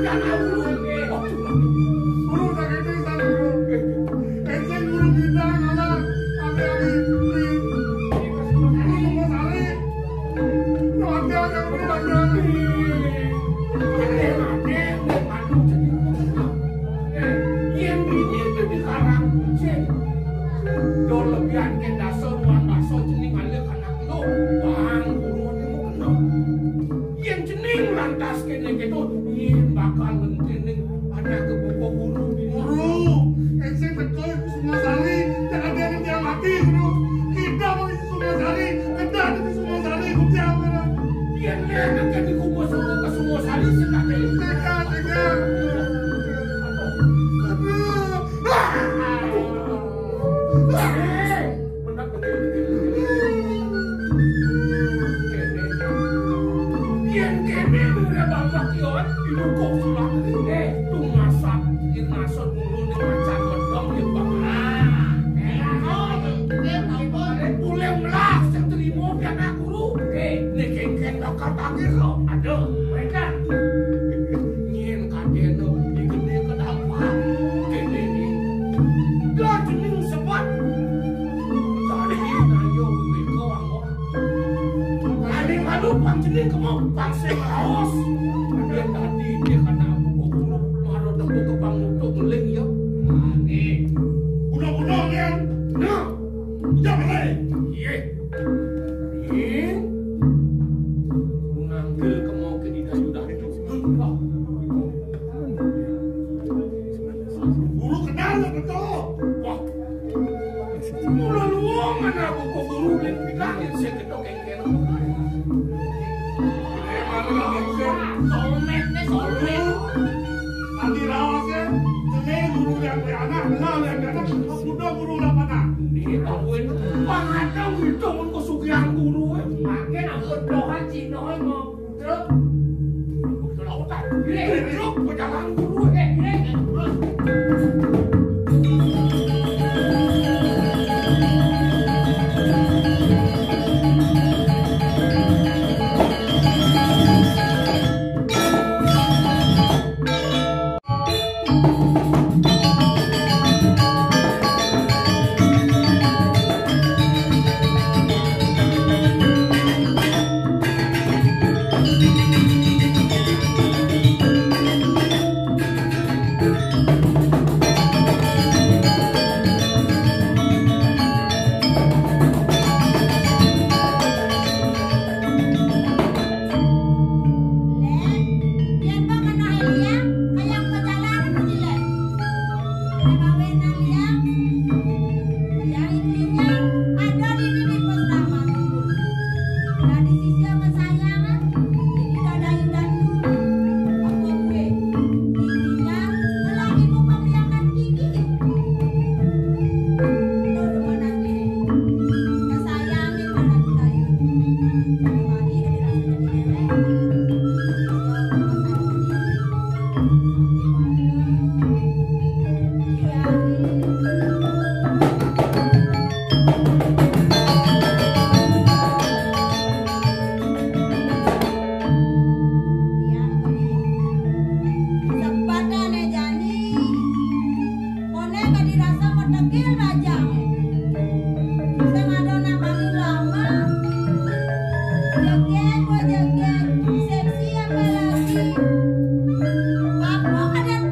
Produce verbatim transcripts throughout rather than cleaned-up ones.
Guru, saking pisan, Guru. Énjing Guru bintang, anak. Ami-ami. Guru Sukmasari. Raden, Guru, Raden. Raden, Raden, Raden, Raden. Yén dini itu dikarang cék. Do lebihan kén dasa ruan basa cening alih anak lo. Bang, Guru, ini mau kena. Yén cening lantas kéné kéto, yén bakal ngentining anak buka guru. Guru, énjing teka Sukmasari, jangan dia yang dia mati, Guru. Kita mau isi Sukmasari, kita isi Sukmasari, kita mana? Yén dia nak jadi kumpul semua ke Sukmasari, sing kate. Tega, tega. Aduh. Bener, bener, bener, bener. Kéné. Yén kéné bener Bapak Yon, didukung surat. Eh, tuh masak, dinaso dulu nih macan medong ya, Bang. Ah, enak, oh. Boleh melas yang terima piala guru. Eh, nih kéngkén bakal tagih lo. Aduh, mereka. Nyén kadéna digedé kedampar. Kéné né. Lah cening sebet. Tadi nanya wéka anggo. Kali malu pang cening kemo pang sing raos. Yén dadi dia kana buka guru, mara tepuk ke pang nutuk ngeling ya. Ané. Guna-guna nyén. Nah. Ya, bener. Iya. Ih. Ngambil kemau ke di dayu-dayu. Guru kenal lah betul. Wah. Mula luwung ana buku guru ning bilangin sing ketok engkel. Eh, mana lagi? Solmet nih, solmet. Ati raos ya, cené guru yang anak, benar yang anak, udah guru lapangan. Iya, tahuin. Pang ada ngitung kesugihan guru, eh. Makin ampun dohan Cina, eh, mau putra. Putra otak. Iya, iya. Putra pejalan guru, eh, iya, iya. Lén, yén bang kena Elia, kayang bejalan pergi lén. Kena bawa Elia, yang intinya ada di sini bersama. Dari sisi kesayangan, ini ada yang gantung. Apa gue? Intinya, lelaki mau pemilihan tinggi. Tuh, demen nanti. Kesayangan anak kita ini. Sepatane jani. Koné ka dirasa metegil rajané. Sing ada nang paling lama. Jegég, wah jegég. Seksi apa lagi? Apa kadang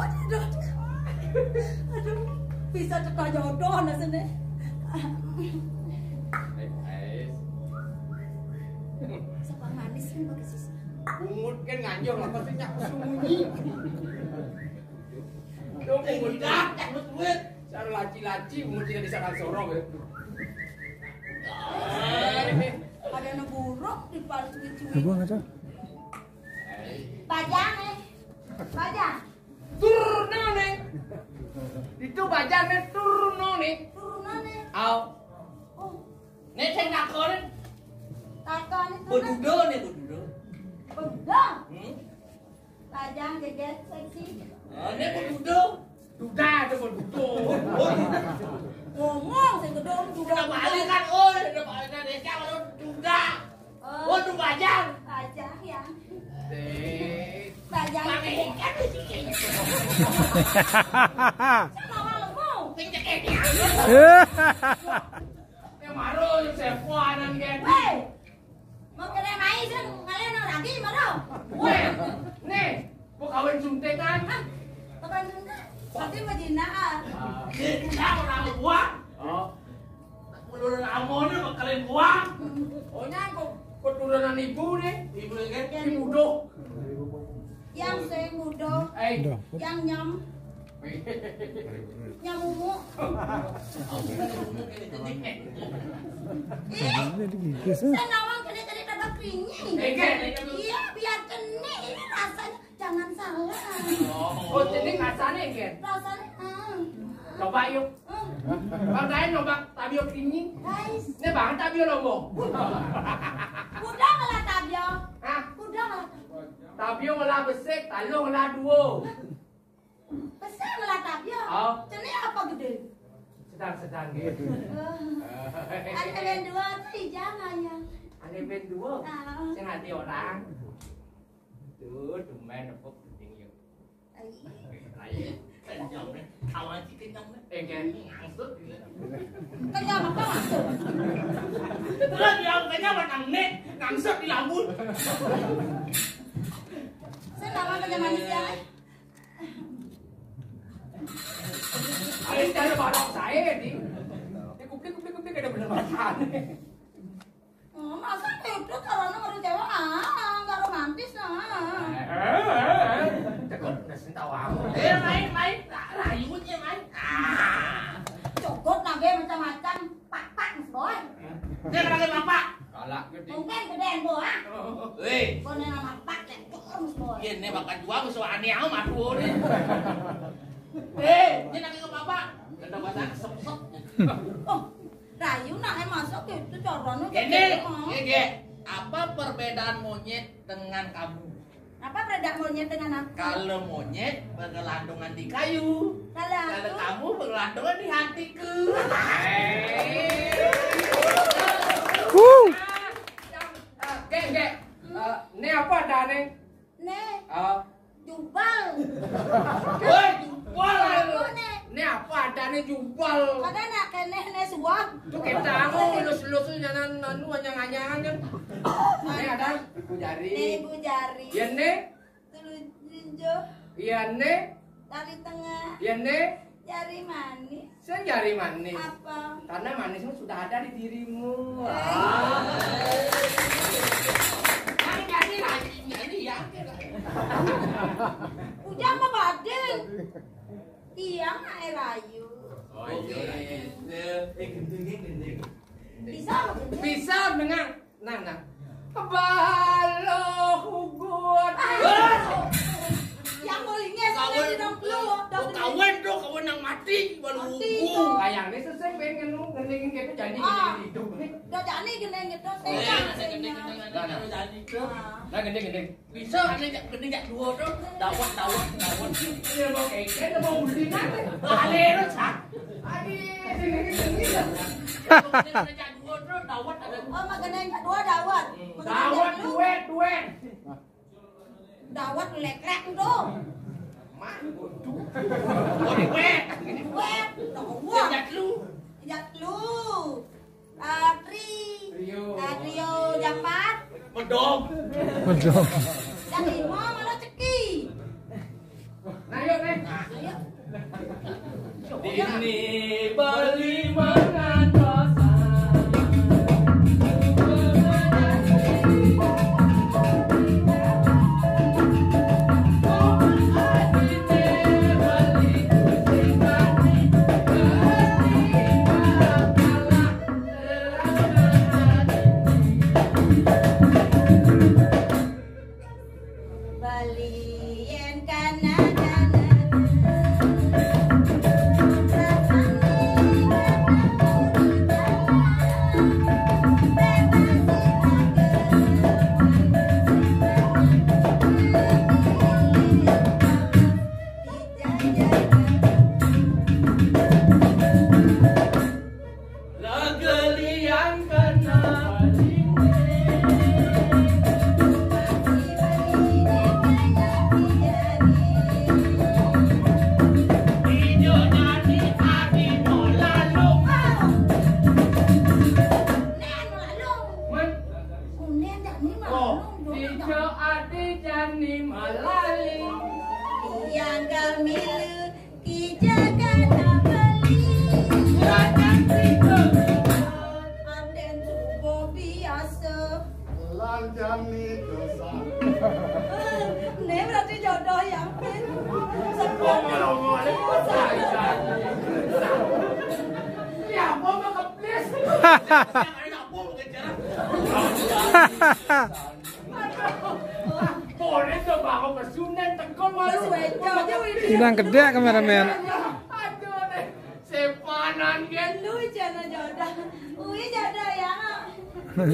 Aduh. Aduh. Bisa teka jodoh nasene. Siapa manis kan pakai sisa. Bungut kan nganjur lah pasti nyak sembunyi. Dong bungut dah, bungut duit. Cara laci-laci bungut tidak bisa sorong ya. Ada yang buruk di palu cuit-cuit. Bajang eh. Bajang. Turunane. Itu bajane turunane. Turunane. Au. Oh. Nek sing takone. Takone turun. Bedudo nek bedudo. Bedudo. Hmm. Bajang jeget seksi. Oh, nek bedudo. Duda ada bedudo. Ngomong sing gedong duda. Udah balik kan, oh, udah balik kan. Nek kalau duda. Oh, tuh bajang. Bajang ya. Dek. Bajang. Pakai ikan di sini. Sama malu. Sing cekek. Ya maru sepuanan kan. Hei. Mau kena main sih, kalian orang lagi maru. Weh, nih, mau kawin suntikan. Bukan suntik. Tapi bajinaan. Dia orang buang. Oh. Keturunan Amon ini bakal buang. Oh, nyangkut keturunan ibu nih. Ibu kan? Ibu doh. Yang saya muda, eh, yang nyam, nyam umu. Ih, saya nawang kena-kena tambah keringi. Iya, biar kena ini rasanya. Jangan salah. Oh, jadi rasanya, Gen? Rasanya, hmm. Coba yuk. Hmm. Bang Daen nyoba tabio keringi. Guys. Ini banget tabio lombok. Kuda ngelah tabio. Hah? Kuda ngelah tabio. Tabio ngelah besik, taluh ngelah duo. Besar ngelah tabio. Oh. Cene apa gede? Sedang-sedang gitu. Oh. Ada ben dua tuh hijau aja. Ada ben dua. Ah. Sing hati orang. Tuh, tumben nepuk penting yuk. Ai. Ai, kenyang nih. Kawan sih kenyang nih. Eh, kan ngangsut gitu. Kenyang apa maksud? Terus yang kenyang mana nih? Ngangsut di lambung. Saya nama kenyang manis ya. Ayo cari barang saya nih. Ya kuplik kuplik kuplik ada bener barang. Oh, masa itu caranya ngaruh cewek ah, nggak romantis nah. Eh, eh, eh. Cekot udah sentawa. Eh, main, main. Rayunya main. Ah. Cokot nage macam-macam. Pak-pak, Mas Boy. Dia pakai bapak. Galak gede. Mungkin gedean gua. Weh. Gua nanya sama Pak, ya, cokot, Mas Boy. Iya, ini bakal jual musuh aneh amat gua nih. Eh, dia nanya ke bapak. Kata bahasa sep-sep. Oh. Rayu nah, eh, masuk itu caranya. Gini, gini, gini. Apa perbedaan monyet dengan kamu? Apa perbedaan monyet dengan aku? Kalau monyet bergelantungan di kayu. Kalau aku? Kalau kamu bergelantungan di hatiku. Wuh. Eh, gek, gek. Eh, ini apa ada nih? Nih. Ah. Jubal. Woi, jubal. Aku nih. Ini apa ada nih jubal? Ada nak keneh nih suap. Tuh kita anu lus-lus nyanan anu anyang-anyangan kan. Ini ada ibu jari. Nih ibu jari. Ya nih. Tulu jinjo. Iya nih. Tari tengah. Ya nih. Jari manis. Saya jari manis. Apa? Karena manismu sudah ada di dirimu. Eh. Ah. Yang jadi lakinya ini ya. Ujang mah badin. Iya, mah eh, rayu. Oh, iya, iya. Eh, gendengnya gendeng. Bisa apa gendeng? Bisa dengan Nah, nah. Balo hugut. Yang bolingnya sampai di dong lu. Kawin tuh, kawin yang mati, baru mati hukum. Tuh. Kayaknya sesuai pengen lu ngendingin kayak jadi hidup nih. Udah jadi gini gitu. Nah, nah. Nah, gini, gini. Bisa kan ini gini jak dua tuh. Dawet, dawet, dawet. Iya, mau kayak gitu, mau udah nanti. Ada lu, Cak. Aduh, sini, sini, sini. Dua tuh dawet ada. Oh, makan yang kedua dawet. Dawet, duet, duet. Dawet lekrek tuh. Mah, waduh. Duet. Duet. Dawet. Jak lu. Jak lu. Eh, Tri. Trio. Eh, trio Japat. Medok. Medok. Jak lima malah ceki. Nah, yuk, nih. Ade jani malali. Yang kami lu ki Jakarta beli. Ladang tidur. Anden subo biasa. Lan jani dosa. Ini berarti jodoh yang pin. Sekolah. Ngomong-ngomong, ya, mau ke please. Yang enak, mau ke jalan. Boleh tuh, Bang, ke Sunan, Tegong, malu. Sunan gede kameramen. Aduh, deh. Sepanan, kan? Lu jana jodoh. Ui, jodoh, ya. Nah,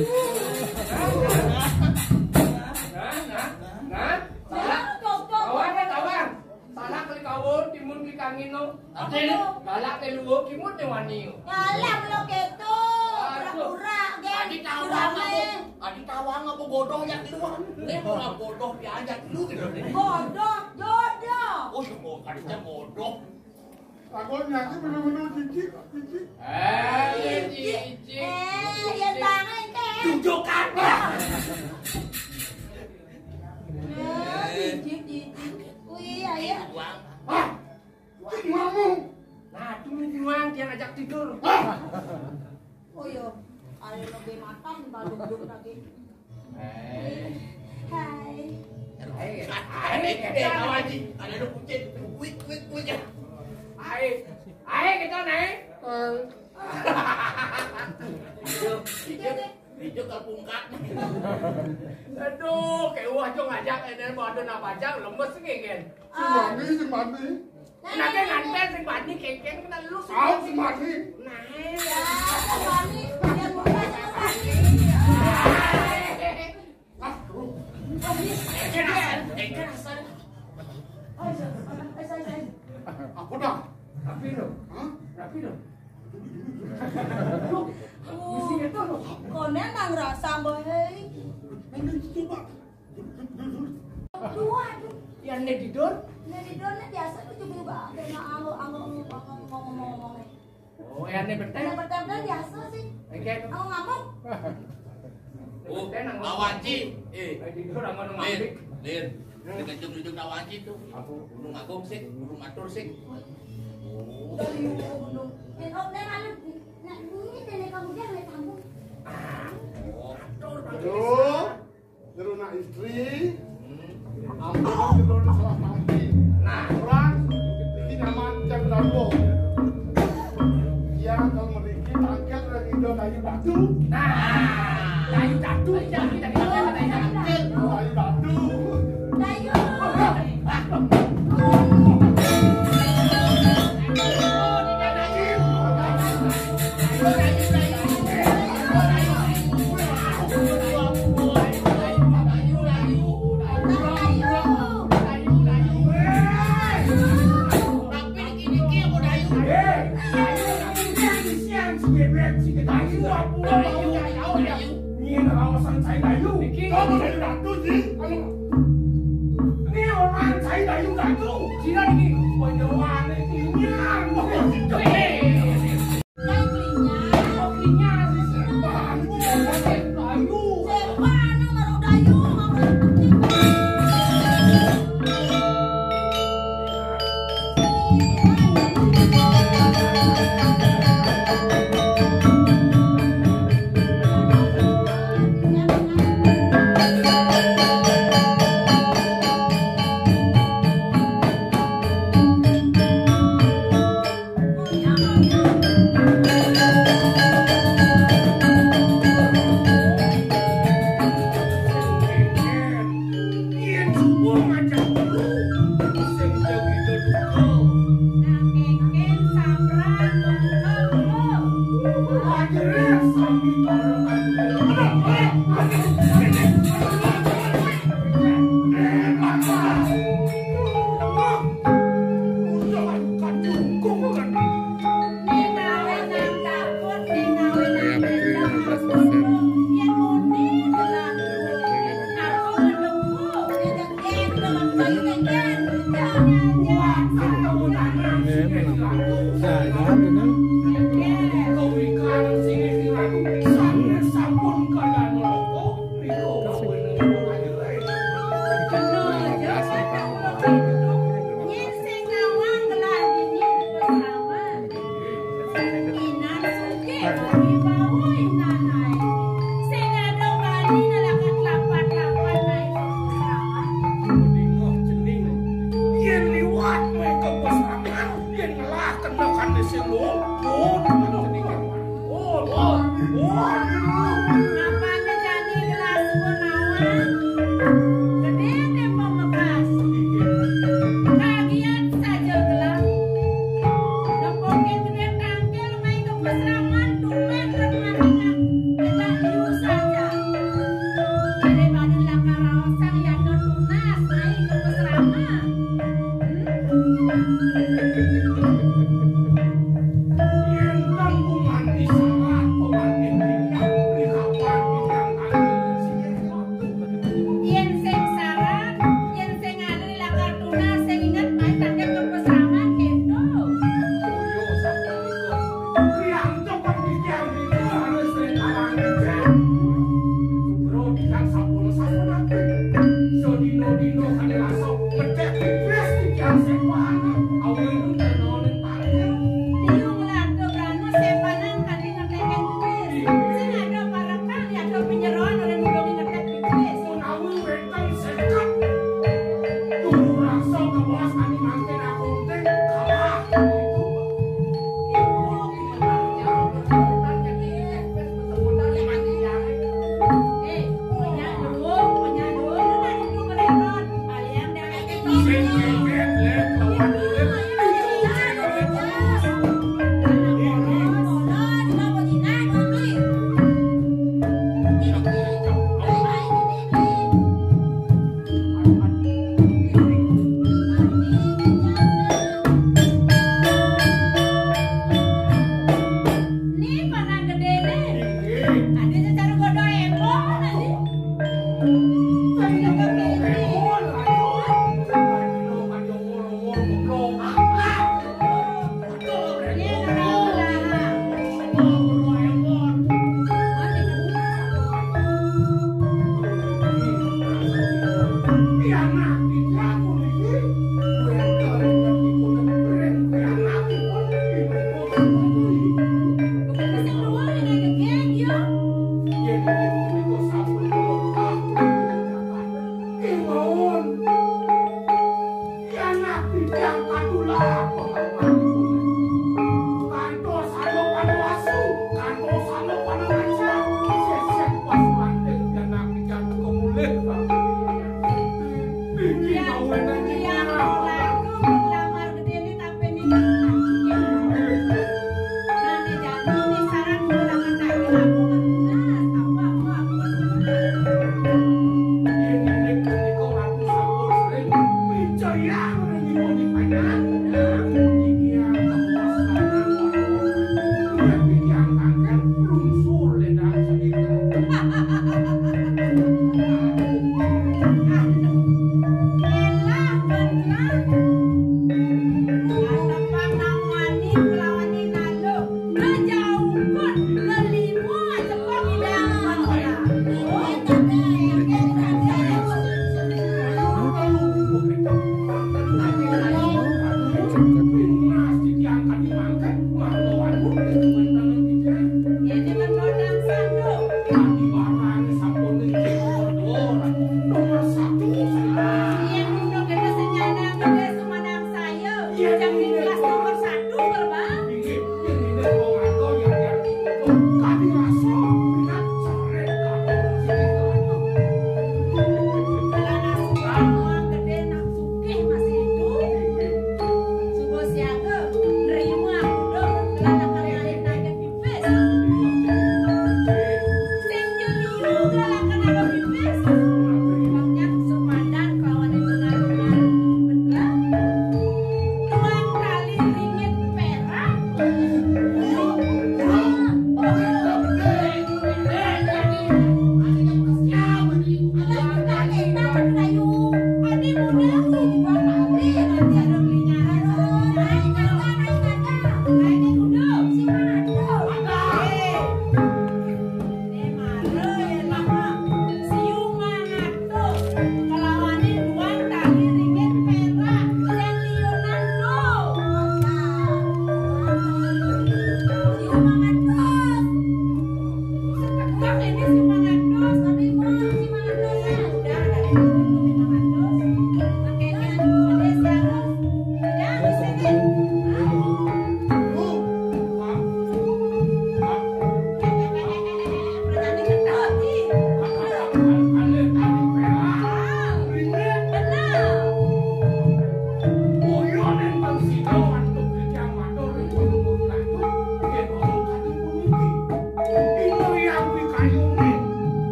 nah, nah. Salah. Kawan, kawan. Salah kali kawon, timun ki kangin no. Ade. Galak ke luo, kimut ne wani. Galak lo keto. Aduh. Pura-pura, geng. Adi tawang apa? Adi tawang apa godoh yang keluar? Ini pura bodoh diajak lu gitu nih. Bodoh, jodoh. Oh, iya, bodoh. Adi bodoh. Aku nyaki bener-bener jijik, jijik. Eh, jijik, jijik. Eh, ya tangan, teh. Tunjukkan. Eh, jijik, jijik. Wih, ayo. Buang. Ah, cing ngomong. Nah, tuh buang, dia ngajak tidur. Ah. Oh iya, ada lebih matang, baru duduk lagi. Eh. Hai. Hai, hai, kita lagi. Ada lu kucing, wik, wik, wik. Hai, hai, kita naik. Eh. Hidup, hidup, hidup kapungkat. Aduh, kayak wah, cok ngajak, eh, dan mau ada napa aja, lemes nih, kan. Sing mani, sing mani. Nah, nah, nganten sing bani kengkeng kena lu sih. Aku sing bani. Nah, ya, sing bani. Dia bukan sing bani. Ah, lu. Kengkeng asal, kengkeng asal. Ayo, ayo, ayo, ayo. Apa dah? Rapi dong. Hah? Rapi dong. Lu, mesti ngetok lu. Konen nang rasa, boy. Nanti coba. Dua, aduh. Yang ne tidur? Ne tidur ne biasa tuh juga, kayak angok, angok, angok, ngomong-ngomong. Oh, yang ne bertem? Yang bertem kan biasa sih. Oke. Angok ngamuk. Oh, bertem, angok. Awanci. Eh. Eh, tidur angok ngamuk. Lin, Lin. Dikejung-kejung awanci tuh. Apa? Gunung Agung sih, Gunung Matur sih. Oh. Dari gunung. Eh, oh, ne anu, ne, ini nenek kamu dia, nenek kamu. Ah. Oh. Matur, Pak. Aduh. Nyeru nak istri, ampun nyeru nak salah paham. Nah, orang ini nama Cak Rambo. Yang kalau meriki tangkap orang Indo kayu batu. Nah, kayu batu, kayu batu, kayu batu. Kayu batu. Kayu. Nyien kawasan saya kayu. Kamu dari ratu, Ji. Anu. Ini orang saya kayu ratu. Sini lagi. Panjauan ini. Nyang. Kopinya. Kopinya. Bahan. Kayu. Mana baru kayu? Yen subuh ngajak telu, sing jagi duka. Nang kengken samran tungkol telu. Akhirnya sami para. Udah kan jungkung kan. Iya, baterai lima belas persen. Iya, baterai lima belas. Ini enak. Nah, jangan bener. Kasih.